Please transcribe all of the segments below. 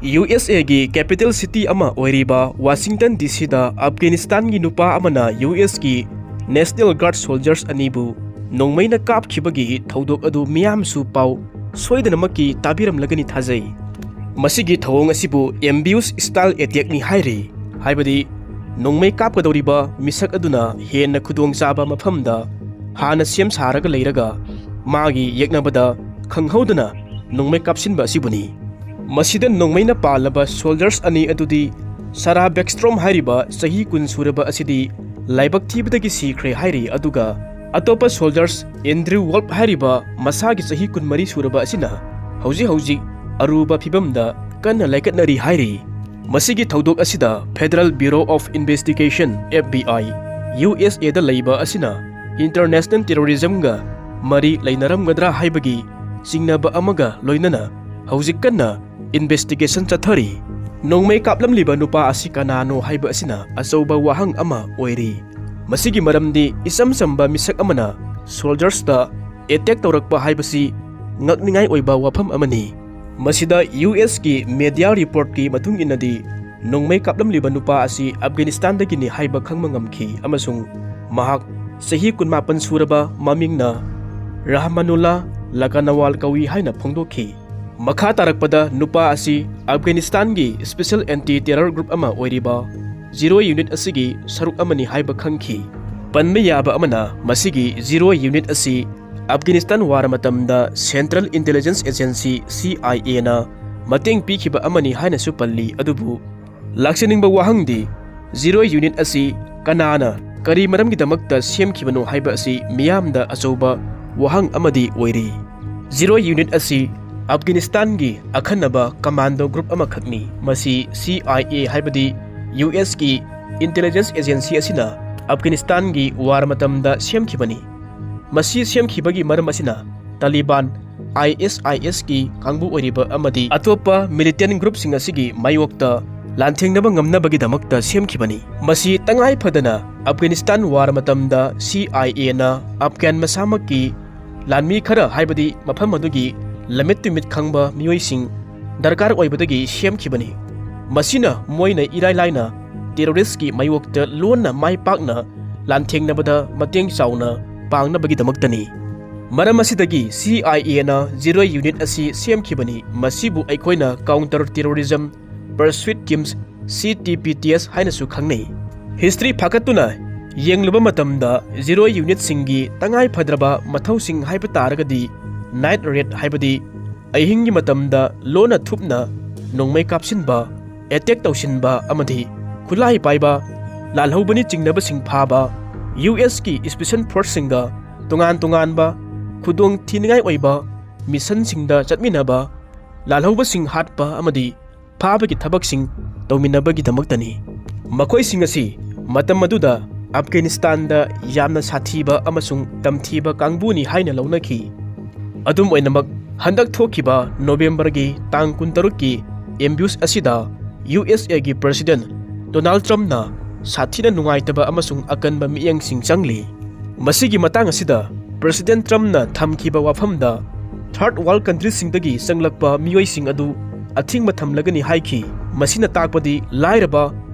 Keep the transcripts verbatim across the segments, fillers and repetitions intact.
U S ꯑꯦꯒꯤ capital city ꯑꯃ ꯑꯣꯏꯔꯤꯕ ꯋꯥꯁꯤꯡꯇꯟ ꯗꯤ ꯁꯤꯗ ꯑꯐꯒꯥꯅꯤꯁꯇꯥꯟꯒꯤ ꯅꯨꯄꯥ ꯑꯃꯅ ꯌꯨ ꯑꯦꯁꯀꯤ National Guard soldiers ꯑꯅꯤꯕꯨ ꯅꯣꯡꯃꯩꯅ ꯀꯥꯞꯈꯤꯕꯒꯤ ꯊꯧꯗꯣꯛ ꯑꯗꯨ ꯃꯤꯌꯥꯝꯁꯨ ꯄꯥꯎ ꯁꯣꯏꯗꯅꯃꯛꯀꯤ ꯇꯥꯕꯤꯔꯝꯂꯒꯅꯤ ꯊꯥꯖꯩ꯫ ꯃꯁꯤꯒꯤ ꯊꯧꯑꯣꯡ ꯑꯁꯤꯕꯨ ambush style attackꯅꯤ ꯍꯥꯏꯔꯤ, ꯍꯥꯏꯕꯗꯤ ꯅꯣꯡꯃꯩ ꯀꯥꯞꯀꯗꯧꯔꯤꯕ ꯃꯤꯁꯛ ꯑꯗꯨꯅ ꯍꯦꯟꯅ ꯈꯨꯗꯣꯡꯆꯥꯕ ꯃꯐꯝꯗ ꯍꯥꯟꯅ ꯁꯦꯝ ꯁꯥꯔꯒ ꯂꯩꯔꯒ ꯃꯥꯒꯤ ꯌꯦꯛꯅꯕꯗ ꯈꯪꯍꯧꯗꯅ ꯅꯣꯡꯃꯩ ꯀꯥꯞꯁꯤꯟꯕ ꯑꯁꯤꯕꯨꯅꯤ꯫ ꯃꯁꯤꯗ ꯅꯣꯡꯃꯩꯅ ꯄꯥꯜꯂꯕ soldiers ꯑꯅꯤ ꯑꯗꯨꯗꯤ ꯁꯥꯔꯥ ꯕꯦꯛꯁꯇ꯭ꯔꯣꯝ ꯍꯥꯏꯔꯤꯕ ꯆꯍꯤ ꯀꯨꯟ ꯁꯨꯔꯕ ꯑꯁꯤꯗꯤ ꯂꯥꯏꯕꯛ ꯊꯤꯕꯗꯒꯤ ꯁꯤꯈ꯭ꯔꯦ ꯍꯥꯏꯔꯤ, ꯑꯗꯨꯒ ꯑꯇꯣꯞꯄ soldiers ꯑꯦꯟꯗ꯭ꯔꯨ ꯋꯣꯜꯞ ꯍꯥꯏꯔꯤꯕ ꯃꯁꯥꯒꯤ ꯆꯍꯤ ꯀꯨꯟꯃꯔꯤ ꯁꯨꯔꯕ ꯑꯁꯤꯅ ꯍꯧꯖꯤꯛ ꯍꯧꯖꯤꯛ ꯑꯔꯨꯕ ꯐꯤꯕꯝꯗ ꯀꯟꯅ ꯂꯥꯏꯀꯠꯅꯔꯤ ꯍꯥꯏꯔꯤ꯫ ꯃꯁꯤꯒꯤ ꯊꯧꯗꯣꯛ ꯑꯁꯤꯗ Federal Bureau of Investigation, F B I, U S ꯑꯦꯗ ꯂꯩꯕ ꯑꯁꯤꯅ international terrorismꯒ ꯃꯔꯤ ꯂꯩꯅꯔꯝꯒꯗ꯭ꯔꯥ ꯍꯥꯏꯕꯒꯤ ꯆꯤꯡꯅꯕ ꯑꯃꯒ ꯂꯣꯏꯅꯅ ꯍꯧꯖꯤꯛ ꯀꯟꯅ investigation ꯆꯠꯊꯔꯤ꯫ ꯅꯣꯡꯃꯩ ꯀꯥꯞꯂꯝꯂꯤꯕ ꯅꯨꯄꯥ ꯑꯁꯤ ꯀꯅꯥꯅꯣ ꯍꯥꯏꯕ ꯑꯁꯤꯅ ꯑꯆꯧꯕ ꯋꯥꯍꯪ ꯑꯃ ꯑꯣꯏꯔꯤ꯫ ꯃꯁꯤꯒꯤ ꯃꯔꯝꯗꯤ ꯏꯆꯝ ꯆꯝꯕ ꯃꯤꯁꯛ ꯑꯃꯅ soldiersꯇ attack ꯇꯧꯔꯛꯄ ꯍꯥꯏꯕꯁꯤ ꯉꯛꯅꯤꯡꯉꯥꯏ ꯑꯣꯏꯕ ꯋꯥꯐꯝ ꯑꯃꯅꯤ꯫ ꯃꯁꯤꯗ ꯌꯨ ꯑꯦꯁꯀꯤ media reportꯀꯤ ꯃꯇꯨꯡ ꯏꯟꯅꯗꯤ, ꯅꯣꯡꯃꯩ ꯀꯥꯞꯂꯝꯂꯤꯕ ꯅꯨꯄꯥ ꯑꯁꯤ ꯑꯐꯒꯥꯅꯤꯁꯇꯥꯟꯗꯒꯤꯅꯤ ꯍꯥꯏꯕ ꯈꯪꯕ ꯉꯝꯈꯤ ꯑꯃꯁꯨꯡ ꯃꯍꯥꯛ ꯆꯍꯤ ꯀꯨꯟꯃꯥꯄꯟ ꯁꯨꯔꯕ ꯃꯃꯤꯡꯅ ꯔꯍꯃꯅꯨꯜꯂꯥ ꯂꯀꯅꯋꯥꯜ ꯀꯧꯏ ꯍꯥꯏꯅ ꯐꯣꯡꯗꯣꯛꯈꯤ꯫ ꯃꯈꯥ ꯇꯥꯔꯛꯄꯗ ꯅꯨꯄꯥ ꯑꯁꯤ ꯑꯐꯒꯥꯅꯤꯁꯇꯥꯟꯒꯤ special anti terror group ꯑꯃ ꯑꯣꯏꯔꯤꯕ Zero Unit ꯑꯁꯤꯒꯤ ꯁꯔꯨꯛ ꯑꯃꯅꯤ ꯍꯥꯏꯕ ꯈꯪꯈꯤ꯫ ꯄꯟꯕ ꯌꯥꯕ ꯑꯃꯅ, ꯃꯁꯤꯒꯤ Zero Unit ꯑꯁꯤ ꯑꯐꯒꯥꯅꯤꯁꯇꯥꯟ war ꯃꯇꯝꯗ Central Intelligence Agency, C I Aꯅ ꯃꯇꯦꯡ ꯄꯤꯈꯤꯕ ꯑꯃꯅꯤ ꯍꯥꯏꯅꯁꯨ ꯄꯜꯂꯤ꯫ ꯑꯗꯨꯕꯨ ꯂꯥꯛꯆꯅꯤꯡꯕ ꯋꯥꯍꯪꯗꯤ, Zero Unit ꯑꯁꯤ ꯀꯅꯥꯅ ꯀꯔꯤ ꯃꯔꯝꯒꯤꯗꯃꯛꯇ ꯁꯦꯝꯈꯤꯕꯅꯣ ꯍꯥꯏꯕ ꯑꯁꯤ ꯃꯤꯌꯥꯝꯗ ꯑꯆꯧꯕ ꯋꯥꯍꯪ ꯑꯃꯗꯤ ꯑꯣꯏꯔꯤ꯫ Zero Unit ꯑꯁꯤ ꯑꯐꯒꯥꯅꯤꯁꯇꯥꯟꯒꯤ ꯑꯈꯟꯅꯕ commando group ꯑꯃꯈꯛꯅꯤ꯫ ꯃꯁꯤ C I A ꯍꯥꯏꯕꯗꯤ ꯌꯨ ꯑꯦꯁꯀꯤ intelligence agency ꯑꯁꯤꯅ ꯑꯐꯒꯥꯅꯤꯁꯇꯥꯟꯒꯤ war ꯃꯇꯝꯗ ꯁꯦꯝꯈꯤꯕꯅꯤ꯫ ꯃꯁꯤ ꯁꯦꯝꯈꯤꯕꯒꯤ ꯃꯔꯝ ꯑꯁꯤꯅ ꯇꯥꯂꯤꯕꯥꯟ, I S I S ꯀꯤ ꯀꯥꯡꯕꯨ ꯑꯣꯏꯔꯤꯕ ꯑꯃꯗꯤ ꯑꯇꯣꯞꯄ militant groupꯁꯤꯡ ꯑꯁꯤꯒꯤ ꯃꯥꯌꯣꯛꯇ ꯂꯥꯟꯊꯦꯡꯅꯕ ꯉꯝꯅꯕꯒꯤꯗꯃꯛꯇ ꯁꯦꯝꯈꯤꯕꯅꯤ꯫ ꯃꯁꯤ ꯇꯉꯥꯏ ꯐꯗꯅ ꯑꯐꯒꯥꯅꯤꯁꯇꯥꯟ war ꯃꯇꯝꯗ C I Aꯅ ꯑꯐꯒꯥꯟ ꯃꯁꯥꯃꯛꯀꯤ ꯂꯥꯟꯃꯤ ꯈꯔ, ꯍꯥꯏꯕꯗꯤ ꯃꯐꯝ ꯑꯗꯨꯒꯤ ꯂꯝꯃꯤꯠ ꯇꯨꯃꯤꯠ ꯈꯪꯕ ꯃꯤꯑꯣꯏꯁꯤꯡ ꯗꯔꯀꯥꯔ ꯑꯣꯏꯕꯗꯒꯤ ꯁꯦꯝꯈꯤꯕꯅꯤ꯫ ꯃꯁꯤꯅ ꯃꯣꯏꯅ ꯏꯔꯥꯏ ꯂꯥꯏꯅ ꯇꯦꯔꯣꯔꯤꯁꯀꯤ ꯃꯥꯌꯣꯛꯇ ꯂꯣꯟꯅ ꯃꯥꯏ ꯄꯥꯛꯅ ꯂꯥꯟꯊꯦꯡꯅꯕꯗ ꯃꯇꯦꯡ ꯆꯥꯎꯅ ꯄꯥꯡꯅꯕꯒꯤꯗꯃꯛꯇꯅꯤ꯫ ꯃꯔꯝ ꯑꯁꯤꯗꯒꯤ ꯁꯤ ꯑꯥꯏ ꯑꯦꯅ ꯖꯤꯔꯣ ꯌꯨꯅꯤꯠ ꯑꯁꯤ ꯁꯦꯝꯈꯤꯕꯅꯤ꯫ ꯃꯁꯤꯕꯨ ꯑꯩꯈꯣꯏꯅ Counter Terrorism Pursuit Teams, C T P T S ꯍꯥꯏꯅꯁꯨ ꯈꯪꯅꯩ꯫ ꯍꯤꯁꯇ꯭ꯔꯤ ꯐꯥꯀꯠꯇꯨꯅ ꯌꯦꯡꯂꯨꯕ ꯃꯇꯝꯗ, ꯖꯤꯔꯣ ꯌꯨꯅꯤꯠꯁꯤꯡꯒꯤ ꯇꯉꯥꯏ ꯐꯗ꯭ꯔꯕ ꯃꯊꯧꯁꯤꯡ ꯍꯥꯏꯕ ꯇꯥꯔꯒꯗꯤ, ꯅꯥꯏꯠ ꯔꯦꯠ ꯍꯥꯏꯕꯗꯤ ꯑꯍꯤꯡꯒꯤ ꯃꯇꯝꯗ ꯂꯣꯟꯅ ꯊꯨꯞꯅ ꯅꯣꯡꯃꯩ ꯀꯥꯞꯁꯤꯟꯕ, ꯑꯦꯇꯦꯛ ꯇꯧꯁꯤꯟꯕ ꯑꯃꯗꯤ ꯈꯨꯠꯂꯥꯏ ꯄꯥꯏꯕ ꯂꯥꯜꯍꯧꯕꯅꯤ ꯆꯤꯡꯅꯕꯁꯤꯡ ꯐꯥꯕ, ꯌꯨ ꯑꯦꯁꯀꯤ ꯏꯁꯄꯤꯁꯦꯜ ꯐꯣꯔꯁꯁꯤꯡꯒ ꯇꯣꯉꯥꯟ ꯇꯣꯉꯥꯟꯕ ꯈꯨꯗꯣꯡ ꯊꯤꯅꯤꯡꯉꯥꯏ ꯑꯣꯏꯕ ꯃꯤꯁꯟꯁꯤꯡꯗ ꯆꯠꯃꯤꯟꯅꯕ, ꯂꯥꯜꯍꯧꯕꯁꯤꯡ ꯍꯥꯠꯄ ꯑꯃꯗꯤ ꯐꯥꯕꯒꯤ ꯊꯕꯛꯁꯤꯡ ꯇꯧꯃꯤꯟꯅꯕꯒꯤꯗꯃꯛꯇꯅꯤ꯫ ꯃꯈꯣꯏꯁꯤꯡ ꯑꯁꯤ ꯃꯇꯝ ꯑꯗꯨꯗ ꯑꯐꯒꯥꯅꯤꯁꯇꯥꯟꯗ ꯌꯥꯝꯅ ꯁꯥꯊꯤꯕ ꯑꯃꯁꯨꯡ ꯇꯝꯊꯤꯕ ꯀꯥꯡꯕꯨꯅꯤ ꯍꯥꯏꯅ ꯂꯧꯅꯈꯤ꯫ ꯑꯗꯨꯝ ꯑꯣꯏꯅꯃꯛ, ꯍꯟꯗꯛ ꯊꯣꯛꯈꯤꯕ ꯅꯣꯕꯦꯝꯕꯔꯒꯤ ꯇꯥꯡ ꯀꯨꯟꯇꯔꯨꯛꯀꯤ ꯑꯦꯝꯕ꯭ꯌꯨꯁ ꯑꯁꯤꯗ ꯌꯨ ꯑꯦꯁ ꯑꯦꯒꯤ ꯄ꯭ꯔꯦꯁꯤꯗꯦꯟ ꯗꯣꯅꯥꯜꯗ ꯇ꯭ꯔꯝꯞꯅ ꯁꯥꯊꯤꯅ ꯅꯨꯡꯉꯥꯏꯇꯕ ꯑꯃꯁꯨꯡ ꯑꯀꯟꯕ ꯃꯤꯠꯌꯦꯡꯁꯤꯡ ꯆꯪꯂꯤ꯫ ꯃꯁꯤꯒꯤ ꯃꯇꯥꯡ ꯑꯁꯤꯗ ꯄ꯭ꯔꯦꯁꯤꯗꯦꯟ ꯇ꯭ꯔꯝꯞꯅ ꯊꯝꯈꯤꯕ ꯋꯥꯐꯝꯗ, ꯊꯥꯔꯗ ꯋꯥꯔꯜꯗ ꯀꯟꯇ꯭ꯔꯤꯁꯤꯡꯗꯒꯤ ꯆꯪꯂꯛꯄ ꯃꯤꯑꯣꯏꯁꯤꯡ ꯑꯗꯨ ꯑꯊꯤꯡꯕ ꯊꯝꯂꯒꯅꯤ ꯍꯥꯏꯈꯤ꯫ ꯃꯁꯤꯅ ꯇꯥꯛꯄꯗꯤ ꯂꯥꯏꯔꯕ,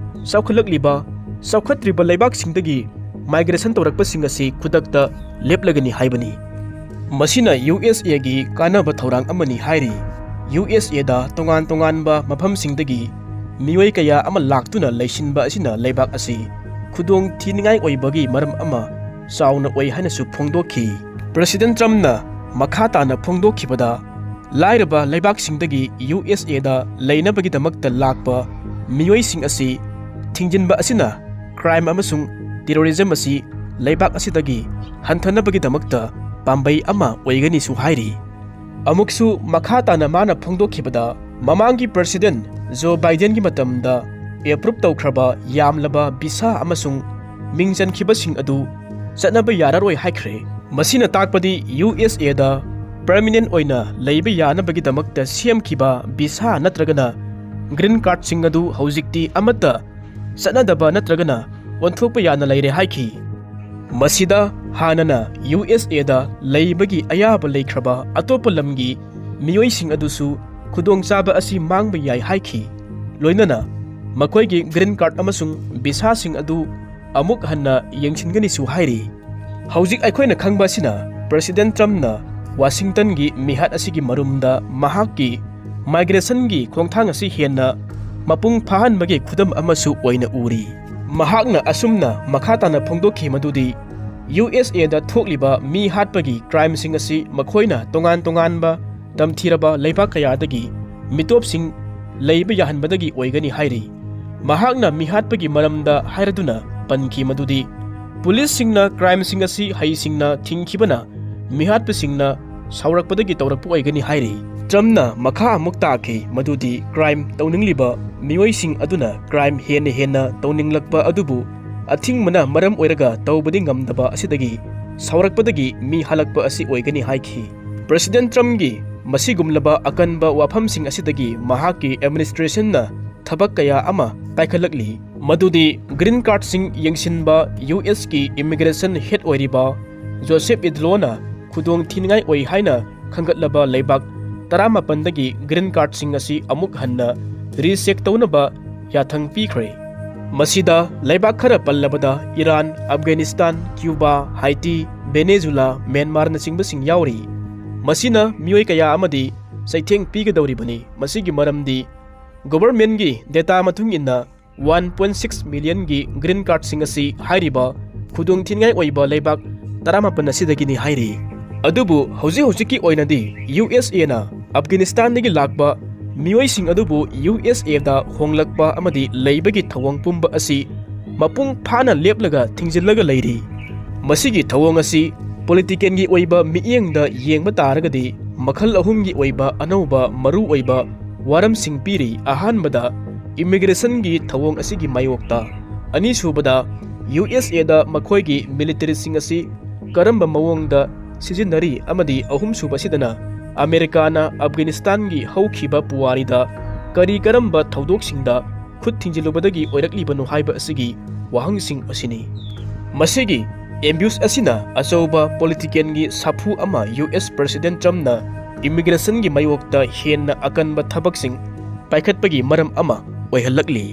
ꯆꯥꯎꯈꯠꯂꯛꯂꯤꯕ, ꯆꯥꯎꯈꯠꯇ꯭ꯔꯤꯕ ꯂꯩꯕꯥꯛꯁꯤꯡꯗꯒꯤ ꯃꯥꯏꯒ꯭ꯔꯦꯁꯟ ꯇꯧꯔꯛꯄꯁꯤꯡ ꯑꯁꯤ ꯈꯨꯗꯛꯇ ꯂꯦꯞꯂꯒꯅꯤ ꯍꯥꯏꯕꯅꯤ꯫ ꯃꯁꯤꯅ ꯌꯨ ꯑꯦꯁ ꯑꯦꯒꯤ ꯀꯥꯟꯅꯕ ꯊꯧꯔꯥꯡ ꯑꯃꯅꯤ ꯍꯥꯏꯔꯤ꯫ ꯌꯨ ꯑꯦꯁ ꯑꯦꯗ ꯇꯣꯉꯥꯟ ꯇꯣꯉꯥꯟꯕ ꯃꯐꯝꯁꯤꯡꯗꯒꯤ ꯃꯤꯑꯣꯏ ꯀꯌꯥ ꯑꯃ ꯂꯥꯛꯇꯨꯅ ꯂꯩꯁꯤꯟꯕ ꯑꯁꯤꯅ ꯂꯩꯕꯥꯛ ꯑꯁꯤ ꯈꯨꯗꯣꯡ ꯊꯤꯅꯤꯡꯉꯥꯏ ꯑꯣꯏꯕꯒꯤ ꯃꯔꯝ ꯑꯃ ꯆꯥꯎꯅ ꯑꯣꯏ ꯍꯥꯏꯅꯁꯨ ꯐꯣꯡꯗꯣꯛꯈꯤ꯫ ꯄ꯭ꯔꯦꯁꯤꯗꯦꯟ ꯇ꯭ꯔꯝꯞꯅ ꯃꯈꯥ ꯇꯥꯅ ꯐꯣꯡꯗꯣꯛꯈꯤꯕꯗ, ꯂꯥꯏꯔꯕ ꯂꯩꯕꯥꯛꯁꯤꯡꯗꯒꯤ ꯌꯨ ꯑꯦꯁ ꯑꯦꯗ ꯂꯩꯅꯕꯒꯤꯗꯃꯛꯇ ꯂꯥꯛꯄ ꯃꯤꯑꯣꯏꯁꯤꯡ ꯑꯁꯤ ꯊꯤꯡꯖꯤꯟꯕ ꯑꯁꯤꯅ ꯀ꯭ꯔꯥꯏꯝ ꯑꯃꯁꯨꯡ ꯇꯦꯔꯣꯔꯤꯖꯝ ꯑꯁꯤ ꯂꯩꯕꯥꯛ ꯑꯁꯤꯗꯒꯤ ꯍꯟꯊꯅꯕꯒꯤꯗꯃꯛꯇ ꯄꯥꯝꯕꯩ ꯑꯃ ꯑꯣꯏꯒꯅꯤꯁꯨ ꯍꯥꯏꯔꯤ꯫ ꯑꯃꯨꯛꯁꯨ ꯃꯈꯥ ꯇꯥꯅ ꯃꯥꯅ ꯐꯣꯡꯗꯣꯛꯈꯤꯕꯗ, ꯃꯃꯥꯡꯒꯤ ꯄ꯭ꯔꯦꯁꯤꯗꯦꯟ ꯖꯣ ꯕꯥꯏꯗꯦꯟꯒꯤ ꯃꯇꯝꯗ ꯑꯦꯄ꯭ꯔꯨꯞ ꯇꯧꯈ꯭ꯔꯕ ꯌꯥꯝꯂꯕ ꯚꯤꯁꯥ ꯑꯃꯁꯨꯡ ꯃꯤꯡ ꯆꯟꯈꯤꯕꯁꯤꯡ ꯑꯗꯨ ꯆꯠꯅꯕ ꯌꯥꯔꯔꯣꯏ ꯍꯥꯏꯈ꯭ꯔꯦ꯫ ꯃꯁꯤꯅ ꯇꯥꯛꯄꯗꯤ ꯌꯨ ꯑꯦꯁ ꯑꯦꯗ ꯄꯔꯃꯤꯅꯦꯟ ꯑꯣꯏꯅ ꯂꯩꯕ ꯌꯥꯅꯕꯒꯤꯗꯃꯛꯇ ꯁꯦꯝꯈꯤꯕ ꯚꯤꯁꯥ ꯅꯠꯇ꯭ꯔꯒꯅ ꯒ꯭ꯔꯤꯟ ꯀꯥꯔꯗꯁꯤꯡ ꯑꯗꯨ ꯍꯧꯖꯤꯛꯇꯤ ꯑꯃꯠꯇ ꯆꯠꯅꯗꯕ ꯅꯠꯇ꯭ꯔꯒꯅ ꯑꯣꯟꯊꯣꯛꯄ ꯌꯥꯅ ꯂꯩꯔꯦ ꯍꯥꯏꯈꯤ꯫ ꯃꯁꯤꯗ ꯍꯥꯟꯅꯅ ꯌꯨ ꯑꯦꯁ ꯑꯦꯗ ꯂꯩꯕꯒꯤ ꯑꯌꯥꯕ ꯂꯩꯈ꯭ꯔꯕ ꯑꯇꯣꯞꯄ ꯂꯝꯒꯤ ꯃꯤꯑꯣꯏꯁꯤꯡ ꯑꯗꯨꯁꯨ ꯈꯨꯗꯣꯡꯆꯥꯕ ꯑꯁꯤ ꯃꯥꯡꯕ ꯌꯥꯏ ꯍꯥꯏꯈꯤ꯫ ꯂꯣꯏꯅꯅ ꯃꯈꯣꯏꯒꯤ green card ꯑꯃꯁꯨꯡ ꯚꯤꯁꯥꯁꯤꯡ ꯑꯗꯨ ꯑꯃꯨꯛ ꯍꯟꯅ ꯌꯦꯡꯁꯤꯟꯒꯅꯤꯁꯨ ꯍꯥꯏꯔꯤ꯫ ꯍꯧꯖꯤꯛ ꯑꯩꯈꯣꯏꯅ ꯈꯪꯕ ꯑꯁꯤꯅ, ꯄ꯭ꯔꯦꯁꯤꯗꯦꯟ ꯇ꯭ꯔꯝꯞꯅ ꯋꯥꯁꯤꯡꯇꯟꯒꯤ ꯃꯤꯍꯥꯠ ꯑꯁꯤꯒꯤ ꯃꯔꯨꯝꯗ ꯃꯍꯥꯛꯀꯤ migrationꯒꯤ ꯈꯣꯡꯊꯥꯡ ꯑꯁꯤ ꯍꯦꯟꯅ ꯃꯄꯨꯡ ꯐꯥꯍꯟꯕꯒꯤ ꯈꯨꯗꯝ ꯑꯃꯁꯨ ꯑꯣꯏꯅ ꯎꯔꯤ꯫ ꯃꯍꯥꯛꯅ ꯑꯁꯨꯝꯅ ꯃꯈꯥ ꯇꯥꯅ ꯐꯣꯡꯗꯣꯛꯈꯤ ꯃꯗꯨꯗꯤ, USAꯗ ꯊꯣꯛꯂꯤꯕ ꯃꯤ ꯍꯥꯠꯄꯒꯤ crimeꯁꯤꯡ ꯑꯁꯤ ꯃꯈꯣꯏꯅ ꯇꯣꯉꯥꯟ ꯇꯣꯉꯥꯟꯕ ꯇꯝꯊꯤꯔꯕ ꯂꯩꯕꯥꯛ ꯀꯌꯥꯗꯒꯤ ꯃꯤꯇꯣꯞꯁꯤꯡ ꯂꯩꯕ ꯌꯥꯍꯟꯕꯗꯒꯤ ꯑꯣꯏꯒꯅꯤ ꯍꯥꯏꯔꯤ꯫ ꯃꯍꯥꯛꯅ ꯃꯤꯍꯥꯠꯄꯒꯤ ꯃꯔꯝꯗ ꯍꯥꯏꯔꯗꯨꯅ ꯄꯟꯈꯤ ꯃꯗꯨꯗꯤ, ꯄꯨꯂꯤꯁꯁꯤꯡꯅ crimeꯁꯤꯡ ꯑꯁꯤ ꯍꯩꯁꯤꯡꯅ ꯊꯤꯡꯈꯤꯕꯅ ꯃꯤꯍꯥꯠꯄꯁꯤꯡꯅ ꯁꯥꯎꯔꯛꯄꯗꯒꯤ ꯇꯧꯔꯛꯄ ꯑꯣꯏꯒꯅꯤ ꯍꯥꯏꯔꯤ꯫ ꯇ꯭ꯔꯝꯞꯅ ꯃꯈꯥ ꯑꯃꯨꯛ ꯇꯥꯈꯤ ꯃꯗꯨꯗꯤ, crime ꯇꯧꯅꯤꯡꯂꯤꯕ ꯃꯤꯑꯣꯏꯁꯤꯡ ꯑꯗꯨꯅ crime ꯍꯦꯟꯅ ꯍꯦꯟꯅ ꯇꯧꯅꯤꯡꯂꯛꯄ ꯑꯗꯨꯕꯨ ꯑꯊꯤꯡꯕꯅ ꯃꯔꯝ ꯑꯣꯏꯔꯒ ꯇꯧꯕꯗꯤ ꯉꯝꯗꯕ ꯑꯁꯤꯗꯒꯤ ꯁꯥꯎꯔꯛꯄꯗꯒꯤ ꯃꯤ ꯍꯜꯂꯛꯄ ꯑꯁꯤ ꯑꯣꯏꯒꯅꯤ ꯍꯥꯏꯈꯤ꯫ ꯄ꯭ꯔꯦꯁꯤꯗꯦꯟ ꯇ꯭ꯔꯝꯞꯀꯤ ꯃꯁꯤꯒꯨꯝꯂꯕ ꯑꯀꯟꯕ ꯋꯥꯐꯝꯁꯤꯡ ꯑꯁꯤꯗꯒꯤ ꯃꯍꯥꯛꯀꯤ administrationꯅ ꯊꯕꯛ ꯀꯌꯥ ꯑꯃ ꯀꯥꯏꯈꯠꯂꯛꯂꯤ, ꯃꯗꯨꯗꯤ green cardꯁꯤꯡ ꯌꯦꯡꯁꯤꯟꯕ USꯀꯤ immigration head ꯑꯣꯏꯔꯤꯕ ꯖꯣꯁꯦꯐ ꯏꯗꯂꯣꯅ ꯈꯨꯗꯣꯡ ꯊꯤꯅꯤꯡꯉꯥꯏ ꯑꯣꯏ ꯍꯥꯏꯅ ꯈꯟꯒꯠꯂꯕ ꯂꯩꯕꯥꯛ ꯇꯔꯥꯃꯥꯄꯟꯗꯒꯤ green cardꯁꯤꯡ ꯑꯁꯤ ꯑꯃꯨꯛ ꯍꯟꯅ recheck ꯇꯧꯅꯕ ꯌꯥꯊꯪ ꯄꯤꯈ꯭ꯔꯦ꯫ ꯃꯁꯤꯗ ꯂꯩꯕꯥꯛ ꯈꯔ ꯄꯜꯂꯕꯗ ꯏꯔꯥꯟ, ꯑꯐꯒꯥꯅꯤꯁꯇꯥꯟ, ꯀ꯭ꯌꯨꯕꯥ, ꯍꯥꯏꯇꯤ, ꯚꯦꯅꯦꯖꯨꯂꯥ, ꯃ꯭ꯌꯥꯟꯃꯥꯔꯅꯆꯤꯡꯕꯁꯤꯡ ꯌꯥꯎꯔꯤ꯫ ꯃꯁꯤꯅ ꯃꯤꯑꯣꯏ ꯀꯌꯥ ꯑꯃꯗꯤ ꯆꯩꯊꯦꯡ ꯄꯤꯒꯗꯧꯔꯤꯕꯅꯤ꯫ ꯃꯁꯤꯒꯤ ꯃꯔꯝꯗꯤ governmentꯀꯤ data ꯃꯇꯨꯡ ꯏꯟꯅ one point six millionꯒꯤ green cardꯁꯤꯡ ꯑꯁꯤ ꯍꯥꯏꯔꯤꯕ ꯈꯨꯗꯣꯡꯊꯤꯅꯤꯡꯉꯥꯏ ꯑꯣꯏꯕ ꯂꯩꯕꯥꯛ ꯇꯔꯥꯃꯥꯄꯟ ꯑꯁꯤꯗꯒꯤꯅꯤ ꯍꯥꯏꯔꯤ꯫ ꯑꯗꯨꯕꯨ ꯍꯧꯖꯤꯛ ꯍꯧꯖꯤꯛꯀꯤ ꯑꯣꯏꯅꯗꯤ USAꯅ ꯑꯐꯒꯥꯅꯤꯁꯇꯥꯟꯗꯒꯤ ꯂꯥꯛꯄ ꯃꯤꯑꯣꯏꯁꯤꯡ ꯑꯗꯨꯕꯨ USAꯗ ꯍꯣꯡꯂꯛꯄ ꯑꯃꯗꯤ ꯂꯩꯕꯒꯤ ꯊꯧꯑꯣꯡ ꯄꯨꯝꯕ ꯑꯁꯤ ꯃꯄꯨꯡ ꯐꯥꯅ ꯂꯦꯞꯂꯒ ꯊꯤꯡꯖꯤꯜꯂꯒ ꯂꯩꯔꯤ꯫ ꯃꯁꯤꯒꯤ ꯊꯧꯑꯣꯡ ꯑꯁꯤ politicalꯒꯤ ꯑꯣꯏꯕ ꯃꯤꯠꯌꯦꯡꯗ ꯌꯦꯡꯕ ꯇꯥꯔꯒꯗꯤ ꯃꯈꯜ ꯑꯍꯨꯝꯒꯤ ꯑꯣꯏꯕ ꯑꯅꯧꯕ ꯃꯔꯨ ꯑꯣꯏꯕ ꯋꯥꯔꯝꯁꯤꯡ ꯄꯤꯔꯤ꯫ ꯑꯍꯥꯟꯕꯗ, immigrationꯒꯤ ꯊꯧꯑꯣꯡ ꯑꯁꯤꯒꯤ ꯃꯥꯌꯣꯛꯇ꯫ ꯑꯅꯤꯁꯨꯕꯗ, USAꯗ ꯃꯈꯣꯏꯒꯤ militaryꯁꯤꯡ ꯑꯁꯤ ꯀꯔꯝꯕ ꯃꯑꯣꯡꯗ ꯁꯤꯖꯤꯟꯅꯔꯤ, ꯑꯃꯗꯤ ꯑꯍꯨꯝꯁꯨꯕꯁꯤꯗꯅ, ꯑꯃꯦꯔꯤꯀꯥꯅ ꯑꯐꯒꯥꯅꯤꯁꯇꯥꯟꯒꯤ ꯍꯧꯈꯤꯕ ꯄꯨꯋꯥꯔꯤꯗ ꯀꯔꯤ ꯀꯔꯝꯕ ꯊꯧꯗꯣꯛꯁꯤꯡꯗ ꯈꯨꯠ ꯊꯤꯡꯖꯤꯜꯂꯨꯕꯗꯒꯤ ꯑꯣꯏꯔꯛꯂꯤꯕꯅꯣ ꯍꯥꯏꯕ ꯑꯁꯤꯒꯤ ꯋꯥꯍꯪꯁꯤꯡ ꯑꯁꯤꯅꯤ꯫ ꯃꯁꯤꯒꯤ ambush ꯑꯁꯤꯅ ꯑꯆꯧꯕ politicalꯒꯤ ꯁꯥꯐꯨ ꯑꯃ US President Trumpꯅ ꯏꯃꯤꯒ꯭ꯔꯦꯁꯟꯒꯤ ꯃꯥꯌꯣꯛꯇ ꯍꯦꯟꯅ ꯑꯀꯟꯕ ꯊꯕꯛꯁꯤꯡ ꯄꯥꯏꯈꯠꯄꯒꯤ ꯃꯔꯝ ꯑꯃ ꯑꯣꯏꯍꯜꯂꯛꯂꯤ꯫